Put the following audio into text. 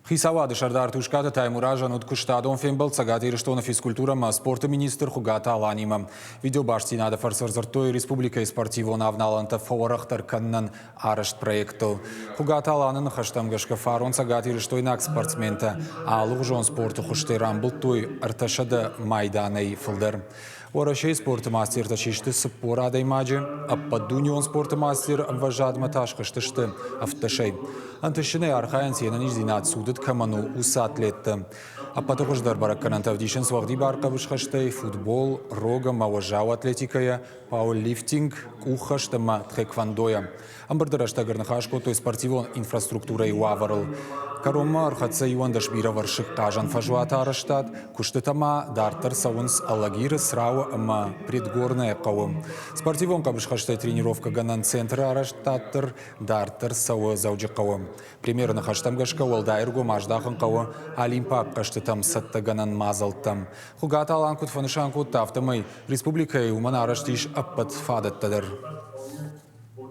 Хицауады сӕрдар Тускъаты Таймуразӕн уыд куыстадон фембӕлд Цӕгат Ирыстоны физкультурӕ ӕмӕ спорты министр Хуыгаты Аланимӕ. Видеобастдзинады фӕрцы ӕрдзырдтой республикӕйы спортивон авналӕнтӕ фӕуӕрӕхдӕр кӕнынӕн арӕзт проектыл. Хуыгаты Аланы ныхӕстӕм гӕсгӕ фарон цӕгатирыстойнаг спортсментӕ алыгъуызон спорты хуызтӕй рамбылдтой 300 майданӕй фылдӕр. Уӕрӕсейы спорты мастертӕ систы 40 адӕймаджы, ӕппӕтдунеон спорты мастер ӕмвӕзадмӕ та схызтысты ӕвддӕсӕй. Ӕнтыстджынӕй архайынц йе нӕниздзинад цудыд кӕмӕн у, уыцы атлеттӕ. Ӕппӕты хуыздӕр бӕрӕггӕнӕнтӕ ӕвдисынц уӕгъдибар хъӕбысхӕстӕй, футбол, рог ӕмӕ уӕззау атлетикӕйӕ, пауэрлифтинг, къуххӕст ӕмӕ тхэквондойӕ. Ӕмбырды рӕстӕг ӕрныхас кодтой спортивон инфраструктурӕйы уавӕрыл. Кӕронмӕ ӕрхӕццӕ 11 бирӕвӕрсыг хъазӕн фӕзуаты арӕзтад, куыстытӕ ма дарддӕр цӕуынц Алагиры, Црауы ӕмӕ Предгорное хъӕуы. Спортивон хъӕбысхӕстӕй тренировкӕгӕнӕн центры арӕзтад дӕр дарддӕр цӕуы Дзӕуджыхъӕуы. Премьеры ныхӕстӕм гӕсгӕ уӕлдай ӕргом аздахын хъӕуы олимпаг хъӕзтытӕм цӕттӕгӕнӕн мадзӕлттӕм. Хуыгаты Алан куыд фӕнысан кодта, афтӕмӕй республикӕйы уымӕн арӕзт ис ӕппӕт фадӕттӕ дӕр.